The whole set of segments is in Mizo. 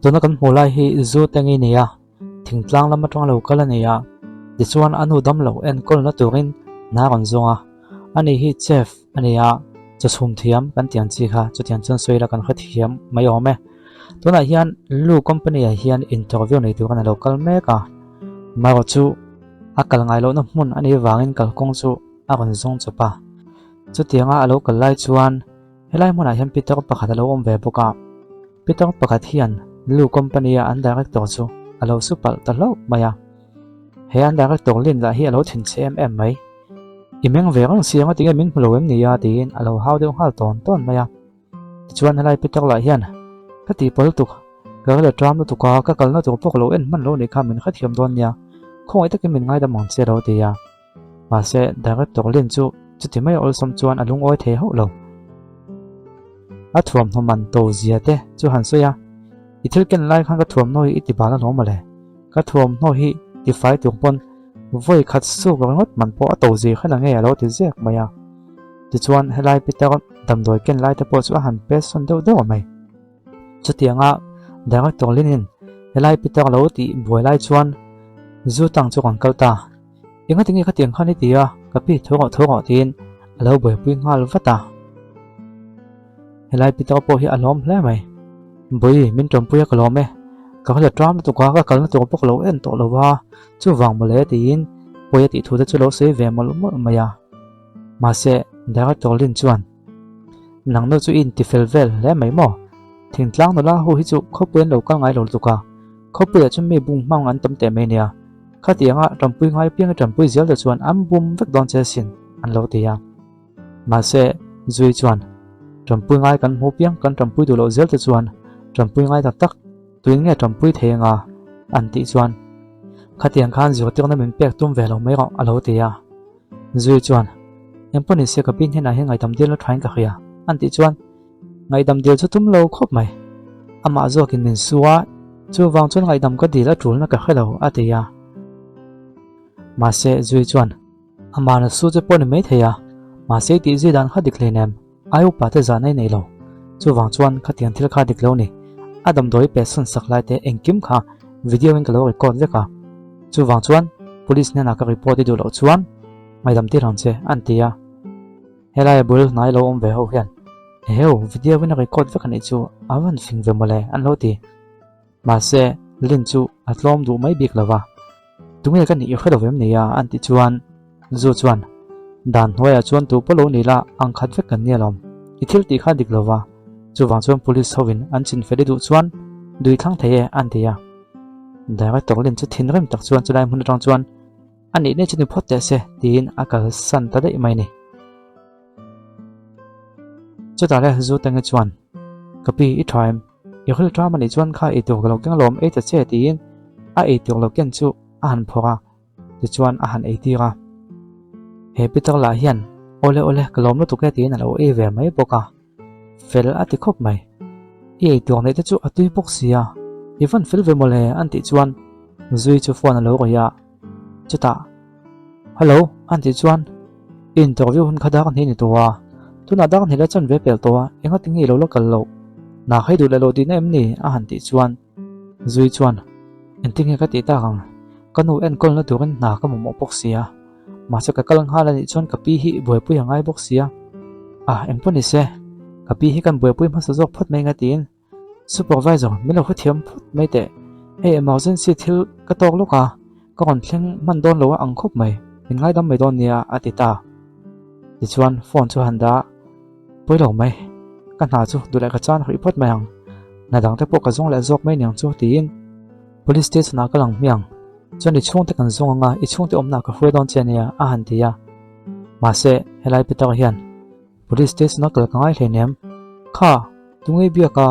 Tuna kan hmuh lai hi zu te nge nia, thingtlang lam atanga lo kal a ni a, tichuan a nu damlo enkawlna turin hna a rawn zawng a, ani hi chef a ni a, chawchhum thiam kan tih ang chi kha chutiang chuan sawi ila kan hrethiam mai awm e. Tunah hian Lu company ah hian interview nei turin a lo kal mek a, marawh chu a kal ngai lohna hmun a nih vangin kalkawng chu a rawn zawng chawp a, chutianga a lo kal lai chuan helai hmunah hian pitar pakhat a lo awm ve bawk a. Pitar pakhat hian Lu company a an director chu a lo su palh ta hlauh mai a. He an director Lin lah hi a lo thinchhe em em mai. I meng ve reng si anga tinge min hmu lo em ni a tiin a lo hau deuh nghal tawn tawn mai a. Tichuan helai pitar lah hian ka tihpalh lutuk, ka rel a ṭam lutuk a, ka kalna tur pawh ka lo en hman lo nih kha min hrethiam dawn nia, khawngaih takin min ngaidam ang che a lo ti a. Mahse, Director Lin chu chuti mai awlsam chuan a lungawi thei hauh lo. A thuamhnaw man to zia te chu han sawi a, I thil ken lai khan ka thuamhnaw hi i ti bal alawm mawle. Ka thuamhnaw hi tifai tur pawn vawi khat suk ringawt man pawh a to zir khan ange a lo ti ziak mai a. Tichuan, helai Peter damdawi ken lai te pawh chu a han pet sawn deuh deuh mai. Chutianga Director Linin helai Peter lo tih buai lai chuan zu tang chu kan kal ta. Enga tinge khatiang khan i ti a, ka pi tho rawh tho rawh tiin a lo buaipui nghal vat a. Helai Peter pawh hi a lawm hle mai. Bawi, min tawmpui a ka lawm e. Ka hla ṭam lutuk a, ka kalna tur pawh ka lo en tawh lo va, chuvang mawle tiin pawi a tih thu te chu lo sawi ve mawlh mawlh mai a. Mahse, Director Lin chuan, Nang nu chu i intifel vel hle mai maw? Thingtlang nula ho hi chu khawpui an lo kal ngai lo lutuk a, khawpuiah chuan mi bum hmang an tam teh mai nia. Khatianga ṭampui ngai pianga ṭampui zel te chuan an bum vek dawn che asin, an lo ti a. Mahse, Zui chuan, Ṭampui ngai kan hmu piang kan ṭampui duh loh zel te chuan ṭampui ngai tak tak tuin nge ṭampui thei anga? an tih chuan, Khatiang khan zirtirna min pek tum ve lo mai rawh, a lo ti a. Zui chuan, Engpawh ni se ka pi hnenah hian ngaihdam dil la thain ka hria, an tih chuan, Ngaihdam dil chu tum lo khawp mai. Amah zawkin min su a, chuvang chuan ngaihdam ka dil a tulna ka hre lo, a ti a. Mahse, Zui chuan, Amahna su che pawh ni mai thei a, mahse i tih zui dan kha dik hleinem, ai upa te zahna i nei lo. Chuvang chuan khatiang thil kha dik lo ni. A damdawi pe sawn sak lai te engkim kha video in ka lo record vek a. Chuvang chuan police hnenah ka report i duh loh chuan ngaihdam tir ang che, an ti a. Helai a bul hnai lo awm ve ho hian, Eheu, video in a record vek a nih chu, a van fing ve mawle, an lo ti. Mahse, Lin chu a tlawm duh mai bik lo va, Tunge ka nih i hre lo em nia? an tih chuan Zu chuan, Dan hnuaiah chuan tu pawh lo ni la, ang khat vek kan ni alawm. I thil tih kha dik lo va, chuvang chuan police hovin an chinfel i duh chuan dui thlang thei e, an ti a. Director Lin chu thinrim tak chuan chulai hmun atang chuan a nih nei chu ni phawt teh se tiin a kalsan ta daih mai a ni. Chutah le Zu Tenge chuan, Ka pi, i tha em? I ril ṭam a nih chuan kha ei tur ka lo keng alawm ei ta che tiin a ei tur lo ken chu a han phawrh a, tichuan a han ei tir a. He Peter lah hian awle awle ka lawm lutuk e tiin a lo ei ve mai bawk a, fel a ti khawp mai. I ei tur neih te chu a tui bawk si a, i van fel ve mawle an tih chuan Zui chu phone a lo rawi a, chutah Hello an tih chuan i interview hun kha dar hnih ni tawh a, tunah dar hnih la chan ve pel tawh a, enga tinge i lo la kal loh? Hna khai duh leh loh tihna em ni? a han tih chuan Zui chuan Engtinge ka tih tak ang? Ka nu enkawlna turin hna ka mamawh bawk si a, mahse ka kal nghal a nih chuan ka pi hi buaipui a ngai bawk si a, ah engpawh ni se, ka pi hi kan buaipui hmasa zawk phawt mai nga tiin Supervisor, min lo hrethiam phawt mai teh. Hei emergency thil ka tawk lawk a, ka rawn thleng hman dawn lo a ang khawp mai, min ngaidam mai dawn nia a ti ta. Tichuan phone chu han dah pawi lo mai, ka hna chu duh leh ka chan hrih phawt mai ang, hna dang te pawh ka zawng leh zawk mai niang chu tiin Police station ah ka lang hmiang, chuan i chhungte kan zawng anga i chhungte awmna ka hruai dawn che ania a han ti a. Mahse helai Peter hian Police station a kal ka ngai hleinem. Kha, tunge biak a?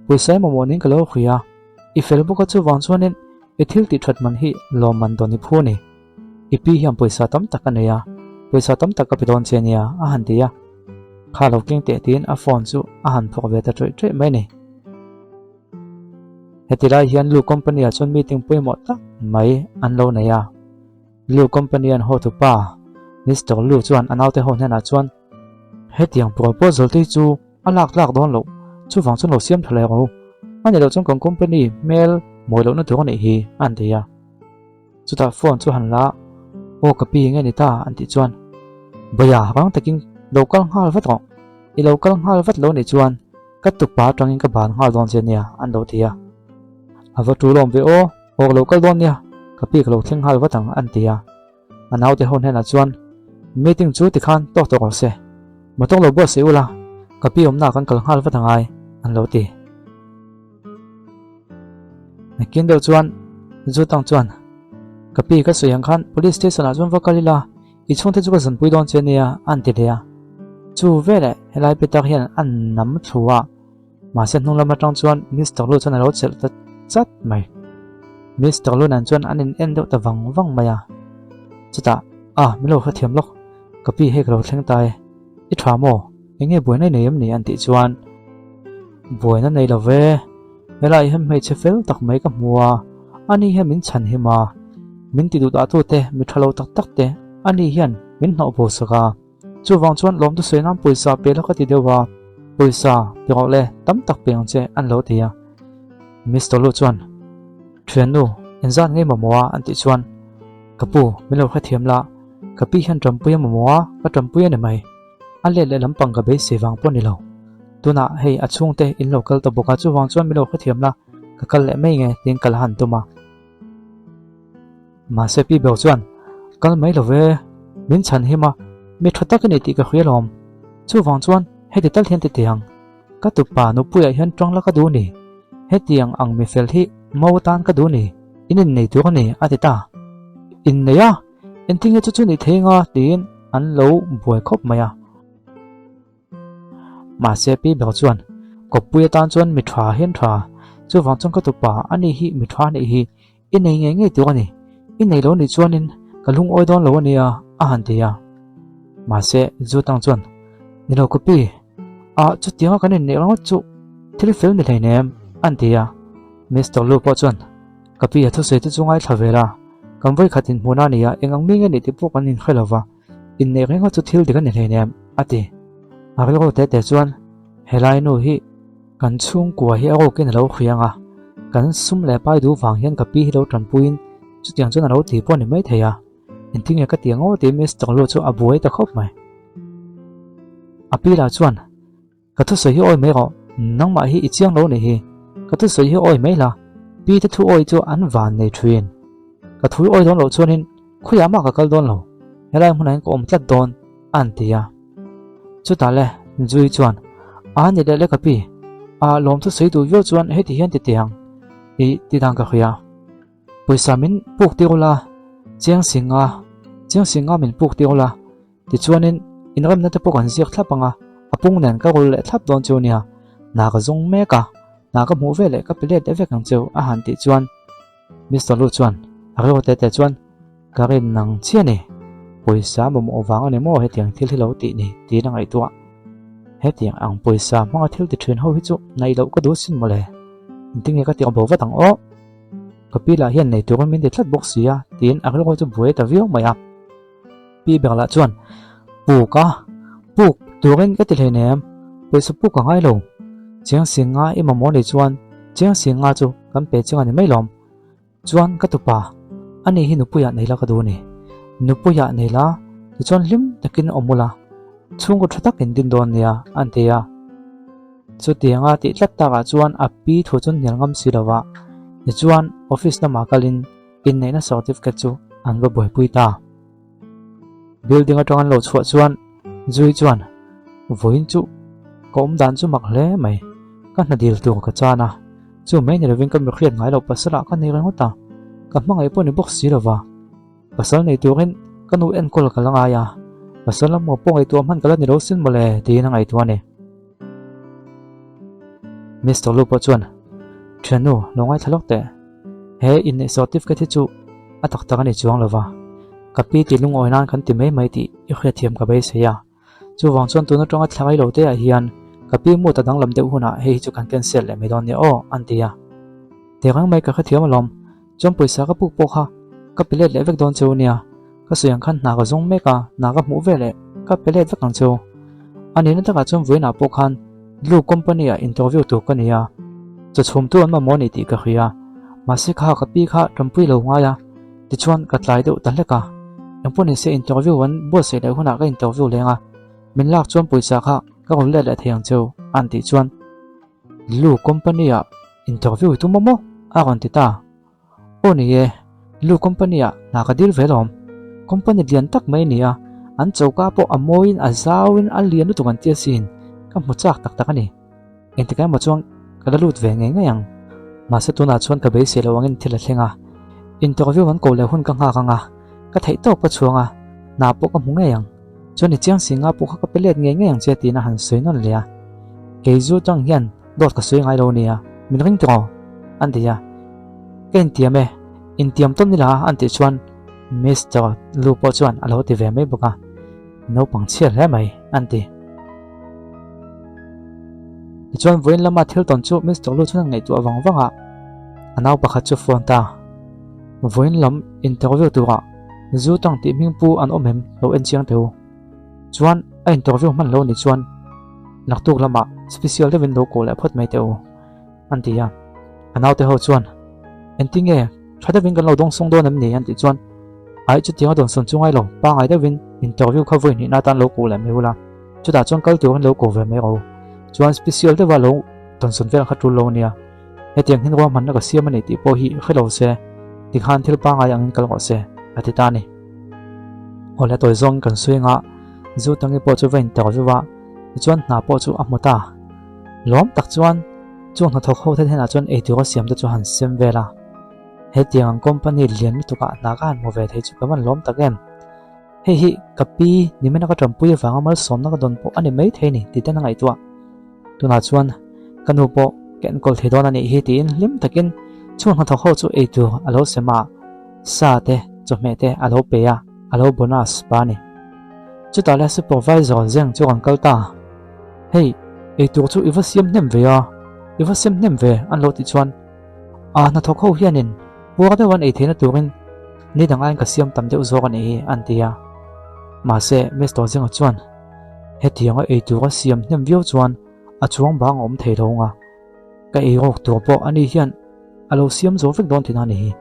Pawisa emaw mawh ning ka lo hria. I fel bawk a chuvang chuanin i thil tih that man hi lawmman dawn i phu a ni. I pi hian pawisa tam tak a nei a, pawisa tam tak ka pe dawn che nia a han ti a. Kha lo keng teh tiin a phone chu a han phawk ve ta ṭawih ṭawih mai a ni. Heti lai hian Lu company ah chuan meeting pawimawh tak mai an lo nei a. Lu company an hotu pa Mister Lu chuan a naute ho hnenah chuan, Hetiang proposal te hi chu a lak tlak dawn loh, chuvang chuan lo siam tha leh rawh u. A nih loh chuan kan company hmel mawi lohna tur a nih hi, a han ti a. Chutah phone chu han la a, Aw ka pi nge ni ta? an tih chuan, Bawia rang takin lo kal nghal vat rawh, i lo kal nghal vat lo nih chuan ka tukpa atangin ka ban nghal dawn che nia, an lo ti a. A va tul awm ve aw, aw ka lo kal dawn nia, ka pi ka lo thleng nghal vat ang, an ti a. A naute ho hnenah chuan, Meeting chu tikhan tawk tawk rawh se, motor lo buatsaih ula, ka pi awmnaah kan kal nghal vat angai, an lo ti. Nakin deuh chuan Zutang chuan, Ka pi ka sawi ang khan Police Station ah chuan va kal ila, i chhungte chu ka zanpui dawn che nia, a an ti leh a. Chu veleh helai Peter hian a nam thlu a, mahse hnung lam atang chuan Mister Lu chuan a lo chelh ta chat mai. Mister Lu nen chuan an in en deuh ta vang vang mai a. Chutah, Ah, min lo hrethiam lawk, ka pi hei ka lo thleng ta e. I tha maw? Eng nge buaina i nei em ni? an tih chuan, Buaina nei lo ve, helai hian hmeichhe fel tak mai ka hmu a, ani hian min chhan him a, min ti duh dahtute mi tha lo tak tak te ani hian min hnawh bo sak a, chuvang chuan lawmtu sawi nan pawisa pe la ka ti deuh a, pawisa ti rawh le, tam tak pe ang che an lo ti a. Mister Lu chuan, Thiannu, engzat ngei mamawh a? an tih chuan, Ka pu, min lo hrethiam la, ka pi hian tanpui a mamawh a, ka tanpui a ni mai. A let leh lampang ka beisei vang pawh ni lo. Tunah hei a chhungte in lo kal ta bawk a, chuvang chuan min lo hrethiam la, ka kal leh mai nge tiin ka la han tum a. Mahse pi ber chuan, Kal mai lo ve, min chhan him a, mi tha tak i ni tih ka hria lawm. Chuvang chuan heti tal hian ti teh ang. Ka tupa nupuiah hian tawng la ka duh ni. Hetiang ang mi fel hi mo atan ka duh ni, in innei tur a ni, a ti ta. Innei a? Engtin nge chu chu nih thei anga tiin an lo buai khawp mai a. Mahse pi ber chuan kawppui atan chuan mi tha hian tha, chuvang chuan ka tupa a ni hi mi tha nih hi i nei ngei ngei tur a ni, i nei lo nih chuanin ka lungawi dawn lo a nia a han ti a. Mahse Zutang chuan ni lo ka pi, ah chutianga kan inneih ringawt chu thil fel ni hleinem an ti a. Mister Lu pawh chuan Ka pi a thusawi te chu ngaithla ve la, kan vawikhat inhmuhna a ni a, eng ang mi nge nih tih pawh kan inhre lo va, inneih ringawt chu thil dik a ni hleinem, a ti. A rilru teh teh chuan helai nu hi kan chhungkua hi a rawkin a lo hriang a, kan sum leh pai duh vang hian ka pi hi lo tanpuiin chutiang chuan a lo ti pawh a ni maithei a, engtin nge ka ti ang aw tiin Mister Lu chu a buai ta khawp mai. A pi lah chuan. Ka thusawi hi awi mai rawh, nangmah hi i chiang lo nih hi. Ka thusawi hi awi mai la, pi te thu awi chu an van nei thin. Ka thu awi dawn loh chuanin khawiah mah ka kal dawn lo, helai hmunah hian ka awm tlat dawn, a an ti a. Chutah le, Zui chuan, A ni leh le ka pi, a lawm thusawi duh viau chuan heti hian ti teh ang, i ti dan ka hria. Pawisa min puk tir ula, chiang singa, chiang singa min puk tir ula, Tichuanin, inremna te pawh kan ziak thlap ang a, a pung nen ka rul leh thlap dawn cheu nia, hna ka zawng mek a, hna ka hmuh veleh ka pe let leh vek ang cheu a han tih chuan Mister Lu chuan a rilru tete chuan ka rin nang chiah ni, pawisa mamawh vang a ni maw hetiang thil hi lo tih ni tiin a ngaihtuah. Hetiang ang pawisa hmanga thil ti thin ho hi chu naih loh ka duh sin mawle, engtin nge ka tih bo vat ang aw. Ka pi lah hian nei turin min ti tlat bawk si a tiin a rilru chu buai ta viau mai a. Pi ber lah chuan, Puk a, puk turin ka ti hleinem, pawisa puk a ngai lo. Chiang Singa i mamawh nih chuan Chiang Singa chu kan pe chiang a ni mai lawm. Chuan ka tupa, ani hi nupuiah nei la ka duh a ni. Nupuiah nei la, tichuan hlim takin awm ula, chhungkaw tha takin din dawn nia, an ti a. Chutianga tih tlat takah chuan a pi thu chu hnial ngam si lo va, tichuan office lamah kalin inneihna certificate chu an va buaipui ta. Building atang an lo chhuah chuan Zui chuan, Vawiin chu ka awm dan chu mak hle mai, ka hna dil tur ka chan a, chu mai ni lovin ka mi hriat ngai loh pasal ah ka nei ringawt a, ka hmangaih pawh ni bawk si lova, pasal nei turin ka nu enkawl ka la ngai a, pasal lamah pawh ngaihtuah hman ka la ni lo sin mawle tiin a ngaihtuah a ni. Mister Lu pawh chuan, Thiannu, lo ngaithla lawk teh. He inneih certificate hi chu a tak tak a ni chuang lova, ka pi tih lungawi nan kan ti mai mai tih i hriatthiam ka beisei a. Chuvang chuan tun atanga thla ngai lo te ah hian ka pi mut a danglam deuh hunah hei hi chu kan cancel leh mai dawn nia aw, an ti a. Tehreng mai ka hrethiam alawm, chuan pawisa ka puk pawh kha ka pe let leh vek dawn cheu nia. Ka sawi ang khan hna ka zawng mek a, hna ka hmuh ve leh ka pe let vek ang cheu. A nihna takah chuan vawiinah pawh khan Blue Company ah interview tur ka nei a. Chaw chhumtu an mamawh a ni tih ka hria. Mahse kha ka pi kha tanpui lo ngai a, tichuan ka tlai deuh ta hlek a. Engpawh nise interview an buatsaih leh hunah ka interview leng a, min lak chuan pawisa kha ka rawn let leh thei ang cheu an tih chuan Lu company ah interview i tum a maw? a rawn ti ta. Aw ni e, Lu company ah hna ka dil ve lawm. Company lian tak mai a ni a, an choka pawh a mawiin a zauin a lian lutuk an ti asin, ka hmu chak tak tak a ni. Engtikah emaw chuan ka la lut ve ngei ngei ang. Mahse tunah chuan ka beisei lo angin thil a thleng a. Interview an ko leh hun ka nghak ang a, ka theih tawp ka chhuang a, hna pawh ka hmu ngei ang. Chuan i chiang si nga pawh kha ka pe let ngei ngei ang che tiin a han sawi nawn leh a. Kei zu tang hian dawt ka sawi ngai lo nia, min ring tawh an ti a. Ka intiam e, intiam tawn ila an tih chuan Mister Lu pawh chuan a lo ti ve mai bawk a. Naupang chhia hle mai, an ti. Tichuan vawiin lama thil tawn chu Mister Lu chuan a ngaihtuah vang vang a, a nau pakhat chu phone ta. Vawiin lam interview turah Zu Tang tih hming pu an awm em lo en chiang teh u. Chuan a interview hman lo ni chuan naktuk lamah special deuhin lo kawh leh phawt mai teh u, an ti a. A naute ho chuan, Engtinge tha deuhin kan lo dawngsawng dawn em ni? an tih chuan, Aih chutianga dawnsawn chu ngai lo, pangngai deuhin interview kha vawi hnihna atan lo kuh leh mai ula, chutah chuan kal turin lo ko ve mai rawh u. Chuan special deuha lo dawnsawn vel kha tul lo ania, hetiang hin ruahmanna ka siam a ni tih pawh hi hre lo se, tikhan thil pangngai angin kal rawh se, a ti ta a ni. Awle tawi zawngin kan sawi anga Zu Tangi pawh chu va interview a, tichuan hna pawh chu a hmu ta. Lawm tak chuan chung hnathawk ho te hnenah chuan eitur a siam te chu han sem vel a. Hetiang ang company lian lutuk ah hna ka han hmu ve thei chu ka van lawm tak em. Hei hi ka pi nimina ka tanpui avanga malsawmna ka dawn pawh a ni mai thei ni tih ten a ngaihtuah. Tunah chuan ka nu pawh ka enkawl thei dawn a nih hi tiin hlim takin chung hnathawk ho chu eitur a lo sem a, sa te chawhmeh te a lo pe a, a lo bonus pa a ni. Chutah le supervisor zeng chu rawn kal ta. Hei eitur chu i va siam hnem ve a, i va sem hnem ve an lo tih chuan A hnathawk ho hianin puar deuh an ei theihna turin ni dang aiin ka siam tam deuh zawk a nih hi an ti a. Mahse Mister Zinga chuan hetianga ei tura siam hnem viau chuan a chuang bang a awm thei lo ang a, ka ei rawk tur pawh ani hian a lo siam zo vek dawn tihna a ni hi.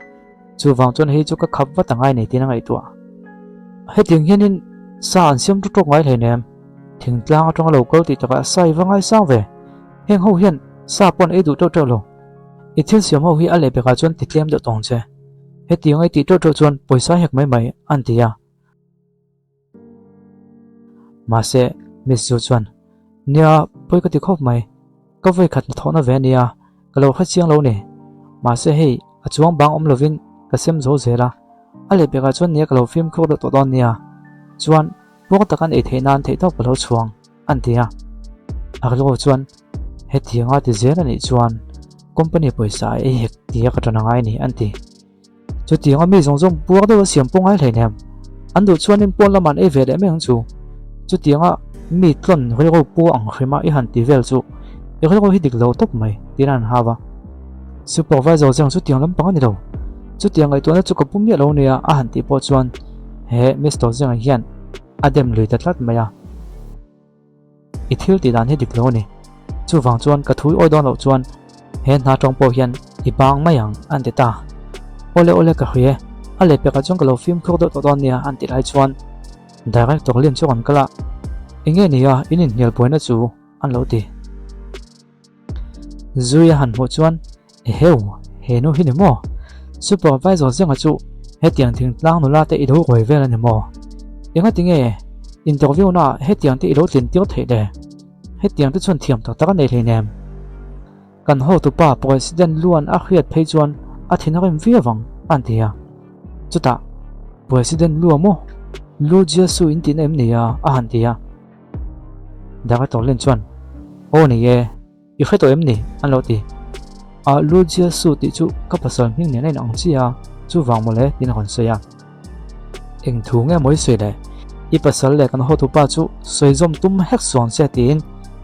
Chuvang chuan hei chu ka khap vat angai nei tiin a ngaihtuah. Hetiang hianin sa an siam ṭawk ṭawk ngai hleinem, thingtlang aṭanga lo kal tih takah sa i va ngaisang ve. Heng ho hian sa pawh an ei duh ṭeuh ṭeuh lo. I thil siam ho hi a lehpekah chuan ti tlem deuh tawng che. Hetiang ei tih ṭeuh ṭeuh chuan pawisa hek mai mai an ti a. Mahse, Miss Zu chuan, Nia, pawi ka ti khawp mai. Ka vawi khat hnathawhna ve a nia, ka lo hre chiang lo ni. Mahse hei, a chuang bang awm lovin ka sem zo zel a. A lehpekah chuan nia ka lo fimkhur deuh tawh dawn nia. Chuan, puak tak an ei theih nan theihtawp ka lo chhuang. An ti a. A rilru chuan hetianga ti zel a nih chuan company pawisa a ei hek tia ka ṭan a ngai a ni an ti. Chutianga mi zawng zawng buar deuh a siam pawh ngai hleinem. An duh chuanin pawn lamah an ei ve leh mai ang chu. Chutianga mi tlawn rilru pu ang hrima i han ti vel chu i rilru hi dik lo tawp mai tiin an hau a. Supervisor zeng chutiang lampang a ni lo. Chutiang ngaihtuahna chu ka pu miah lo nia a han tih pawh chuan he Mister Zenga hian A dem lui ta tlat mai a. I thil tih dan hi dik lo a ni. Chuvang chuan ka thui awi dawn loh chuan he hna tawng pawh hian i bang mai ang an ti ta. Awle awle ka hria e, a lehpekah chuan ka lo fimkhur deuh tawh dawn nia an ti lai chuan Director Lin chu rawn kal a, Enge ni a in inhnial buaina chu an lo ti. Zui a han hmuh chuan, Eheu, he nu hi ni maw? Supervisor zinga chu hetiang thingtlang nula te i lo ruai vel a ni maw? Engati nge interview naah hetiang te i lo tlin tir theih le? Hetiang te chuan thiam tak tak a nei hleinem. Kan hotupa President Luan a hriat phei chuan a thin a rem viau ang, an ti a. Chutah, President Lua maw? Lu Jiasu in tihna em ni a? a han ti a. Director Lin chuan, Aw ni e, i hre tawh em ni? an lo ti. A Lu Jia Su tih chu ka pasal hming nen a inang chi a, chuvang mawle tiin a rawn sawi a. Eng thu nge maw i sawi le? I pasal leh kan hotupa chu sawi zawm tum hek suang che tiin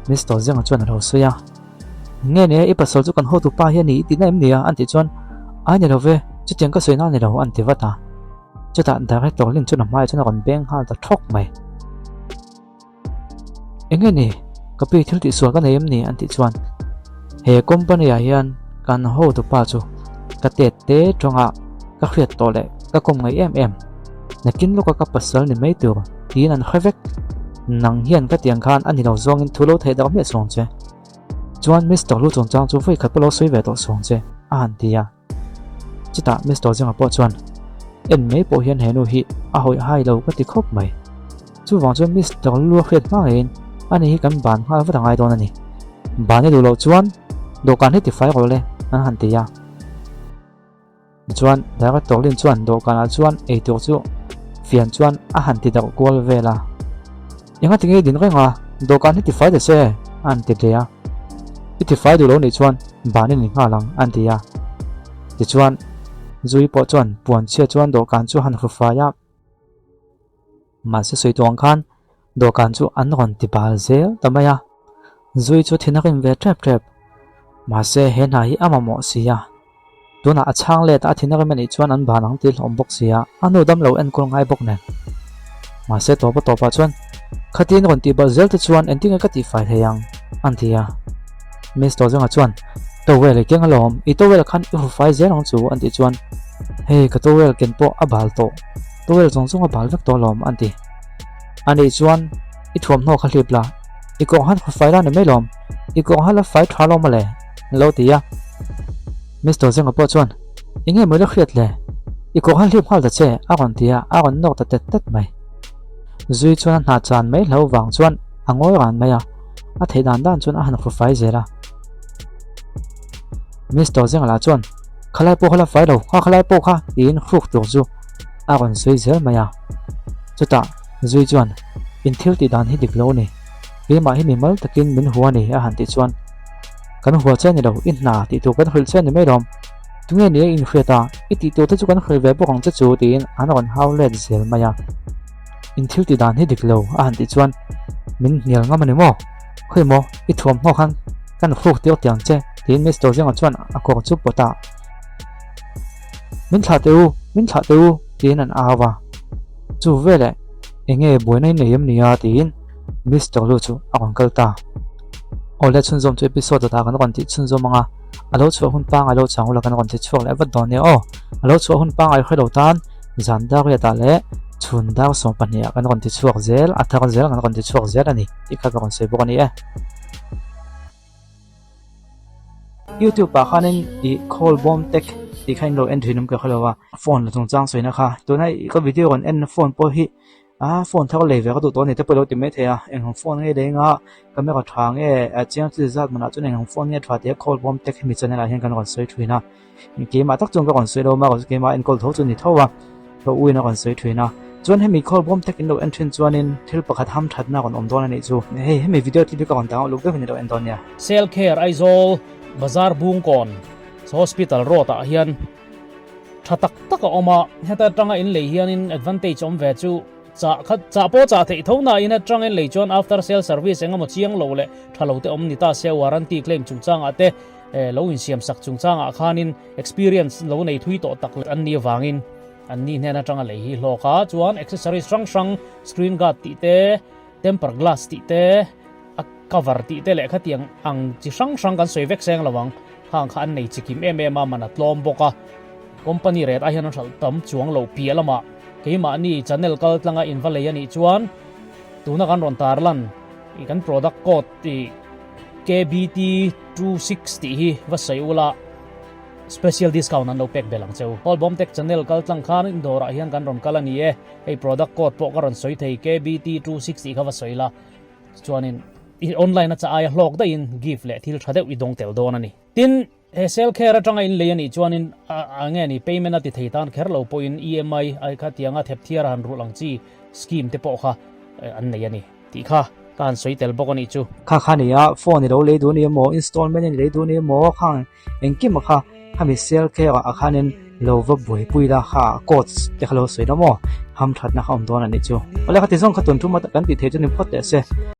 Mister Zenga chuan a lo sawi a. Nge ni e, i pasal chu kan hotupa hi a ni i tihna em ni a? an tih chuan, Ai ni lo ve, chutiang ka sawi na a ni lo an ti vat a. Chutah Director Lin chuan a hmaiah chuan a rawn beng nghal ta thawk mai. Eng nge ni? Ka pi thil tihsual ka nei em ni? an tih chuan. He company ah hian kan hotupa chu ka tet te tawngah ka hriat tawh leh ka kawm ngaih em em. Nakin lawka ka pasal ni mai tur tiin an hre vek. Nang hian ka tiang khan a ni lo zawngin thu lo theih darh miah suang che. Chuan Mister Lu chungchang chu vawi khat pawh lo sawi ve tawh suang che a han ti a. Chutah Mister Zinga pawh chuan en mai pawh hian he nu hi a hawih hai lo ka ti khawp mai. Chuvang chuan Mister Lu a hriat hma ngeiin ani hi kan ban nghal vat a ngai dawn a ni. Ban i duh loh chuan dawhkan hi tifai rawh le an han ti a. Tichuan Director Lin chuan dawhkanah chuan eitur chu fian chuan a han ti darh kual vel a. Enga tinge i din reng a, dawhkan hi tifai ta se a han ti hle a. I tifai duh lo nih chuan ban i ni nghal ang a han ti a. Tichuan Zui pawh chuan puanchhia chuan dawhkan chu a han hru fai a. Mahse sawi tawh ang khan dawhkan chu an rawn ti bal zel ta mai a, Zui chu thin a rim ve tep tep. Mahse he hna hi a mamawh si a, tunah a chhang let a thin a rim anih chuan an ban ang tih hlawm bawk si a, a nu dam lo enkawl ngai bawk nen. Mahse tawpa tawpah chuan khatin rawn tih balh zel te chuan engtinge ka tihfai thei ang an ti a. Mister Zenga chuan towel i keng alawm, i towel khan i hufai zel ang chu an tih chuan hei ka towel ken pawh a bal tawh. Towel zawng zawng a bal vek tawh alawm an ti. A nih chuan i thuamhnaw kha hlip la, i kawng han fai la ni mai lawm, i kawng han la fai tha lawm mawle an lo ti a. Mister Zenga pawh chuan eng nge maw i la hriat le, i kawng han hlip nghal ta che a rawn ti a, a rawn nawk ta tet tet mai. Zui chuan a hna chan mai hlo vang chuan a ngawi ran mai a, a theih dan dan chuan a han hru fai zel a. Mister Zenga lah chuan Khalai pawh kha la fai lo, kha khalai pawh kha tiin hruk tur chu a rawn sawi zel mai a. Chutah Zui chuan, In thil tih dan hi dik lo a ni, keimah hi mimal takin min hua a ni a han tih chuan, Kan hua che a ni lo, i hna tih tur kan hrilh che a ni mai lawm. Tunge ni a inhriat a, i tih tur te chu kan hrilh ve bawk ang che chu tiin an rawn hau let zel mai a. In thil tih dan hi dik lo a han tih chuan, Min hnial ngam a ni maw? Khawi maw, i thuamhnaw khan kan hruk tir tiang che tiin Mister Zinga chuan a kawr chu pawt a. Min thlah teh u, min thlah teh u tiin an au a. Chu veleh eng nge buaina in nei em nia tiin Mister Lu chu a rawn kal ta. Awle chhunzawm chu episode dawtah kan rawn tih chhunzawm ang a, a lo chhuah hun pangngai lo chang ula kan rawn ti chhuak leh vat dawn nia aw. A lo chhuah hun pangngai hre lo tan zan dar riatah leh chhun dar 12 ah kan rawn ti chhuak zel, a thar zel kan rawn ti chhuak zel a ni tih kha ka rawn sawi bawk a ni e. Youtube ah khanin i call bawm tek tih kha in lo en thin awm ka hrelo a phone la chungchang sawina kha tuna ka video rawn en na phone pawh hi a phone thar lei ve ka duh tawh a ni te pawh i lo ti mai thei a eng ang phone nge lei anga camera tha nge chiang chi zat manah chuan eng ang phone nge tha tih a call bawm tek hemi channel ah hian kan rawn sawi thin a Keimah tak chuan ka rawn sawi lo a, keimah enkawl tho chu ni tho a, ka u in a rawn sawi thin a. Chuan hemi call bawm tek in lo en thin chuanin thil pakhat ham thatna a rawn awm dawn a nih chu. Hei hemi video clip hi ka rawn dang uluk deuhin i lo en dawn nia. Selkher Aizawl Bazar Bungkawn Hospital Road ah hian tha tak tak a awm a, heta atanga in lei hianin advantage awm ve chu chah kha chah pawh chah theih tho na in atang in lei chuan after sale service engemaw chiang lo leh tha lo te awm ni ta se warranty claim chungchangah te Lo insiamsak chungchangah khanin experience lo nei thui tawh tak an nih avangin an ni hnen atanga lei hi hlawk a, chuan accessories hrang hrang screen guard tih te, temper glass tih te, a cover tih te leh khatiang ang chi hrang hrang kan sawi vek seng lo ang, khang kha an nei chi kim em em a, man a tlawm bawk a, company rate ah hian an hralh tam chuang lo piah lamah keimahni channel kal tlanga in va lei a nih chuan tuna kan rawn tarlan kan product code tih KBT 26 tih hi va sawi ula special discount an lo pek belh ang cheu. Paul Bomtek channel kal tlang khan in dawrah hian kan rawn kal a ni e. Hei product code pawh ka rawn sawi thei KBT 26 tih kha va sawi la. Chuanin i online a cha aia hlawk daihin gift leh thil tha deuh i dawng tel dawn a ni. Tin, he sale care atanga in lei a nih chuanin a nge ni payment a ti thei tan kher lo pawhin EMI ai kha tianga thep thiar a han rulh ang chi scheme te pawh kha an nei a ni tih kha ka han sawi tel bawk a nih chu. Kha kha nia phone i lo lei duh a ni emaw installment in lei duh a ni emaw khang engkim a kha khami sale care ah khanin lo va buaipui la kha codes te kha lo sawi la maw hamthatna kha awm dawn a nih chu. Awle kha ti zawng kha tun tum a kan tih theih chu ni phawt teh se.